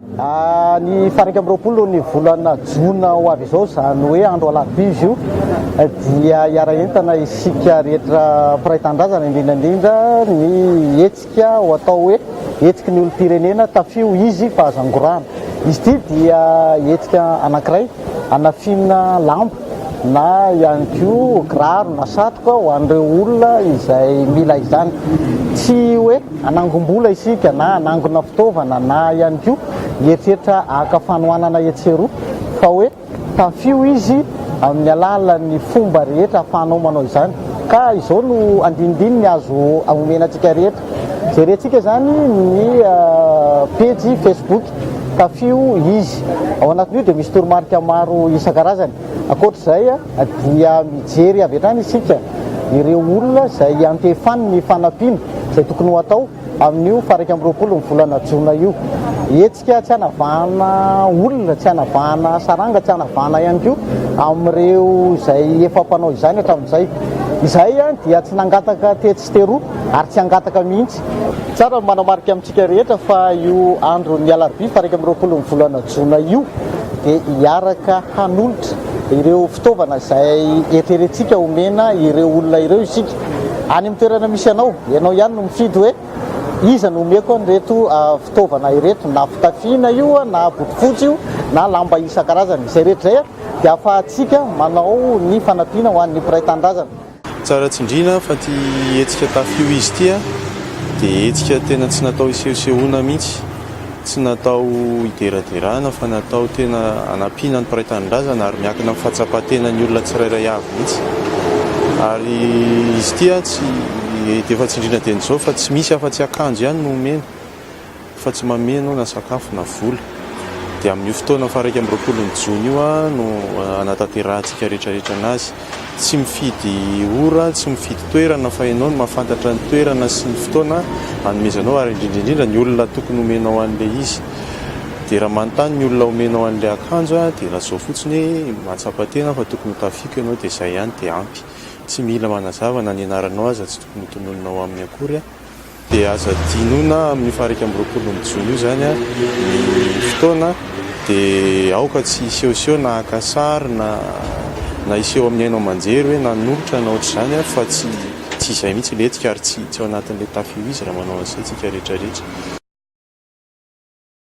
Ny faha 21 ny volana jona ho avy izao, izany hoe andro alarobia izy io, dia hiara-hientana isika rehetra mpiray tanindrazana, indrindra indrindra ny hetsika ho atao hoe hetsiky ny olom-pirenena tafio izy fa aza angorahana. Izy ity dia hetsika anankiray hanafiana lamba na ihany koa kiraro na satroka ho an'ireo olona izay mila izany. Tsy hoe hanangom-bola isika na hanangona fitaovana na ihany koa hieritreritra haka fanohanana etsy sy eroa fa hoe tafio izy amin'ny alalan'ny fomba rehetra ahafahanao manao izany. Ka izao no andinindininy azo omena antsika rehetra. Jerentsika izany ny pejy Facebook Tafio Izy. Ao anatin'io dia misy toromarika maro isan-karazany. Ankoatra izay dia mijery avy hatrany isika ireo olona izay iantefany ny fanampiana izay tokony ho atao amin'io faha 21 ny volana jona io. Hetsika tsy hanavahana olona, tsy hanavahana saranga, tsy hanavahana ihany koa amin'ireo izay efa mpanao izany hatramin'izay. Izahay dia tsy nangataka tetsy sy teroa ary tsy hangataka mihitsy. Tsara ny manamarika amintsika rehetra fa io andron'ny alarobia faha 21 ny volana jona io dia hiaraka hanolotra ireo fitaovana izay eritreretintsika homena ireo olona ireo isika. Any amin'ny toerana misy anao, ianao ihany no mifidy hoe iza no omeko an'ireto fitaovana ireto, na fitafiana io, na bodofotsy io, na lamba isan-karazany. Izay rehetra izay dia ahafahantsika manao ny fanampiana ho an'ny mpiray tanindrazana. Tsara tsindriana fa ity hetsika Tafio izy ity dia hetsika tena tsy natao hisehosehoana mihitsy, tsy natao hideraderana fa natao tena hanampiana ny mpiray tanindrazana ary miankina amin'ny fahatsapan-tenan'ny olona tsirairay avy mihitsy. Ary izy ity tsy dia efa tsindriana dieny izao fa tsy misy afa-tsy akanjo ihany no omena. fa tsy manome ianao na sakafo na vola. Dia amin'io fotoana faha 21 ny jona io no hanatanterahantsika rehetrarehetra anazy. Tsy mifidy ora, tsy mifidy toerana fa ianao no mahafantatra ny toerana sy ny fotoana hanomezanao ary indrindra indrindra ny olona tokony homenao an'ilay izy. Dia raha manontany ny olona homenao an'ilay akanjo dia lazao fotsiny hoe mahatsapa tena fa tokony ho tafiako ianao dia izay ihany dia ampy. Tsy mila manazava na ny anaranao aza tsy tokony hotononinao aminy akory. Dia aza adinoina amin'io faha 21 ny jona io izany ny fotoana dia aoka tsy hisehoseho na haka sary na na hiseho amin'ny haino aman-jery hoe nanolotra na ohatr'izany fa tsy tsy izay mihitsy ilay hetsika ary tsy tsy ao anatin'ilay tafio izy raha manao an'izay tsika rehetra rehetra.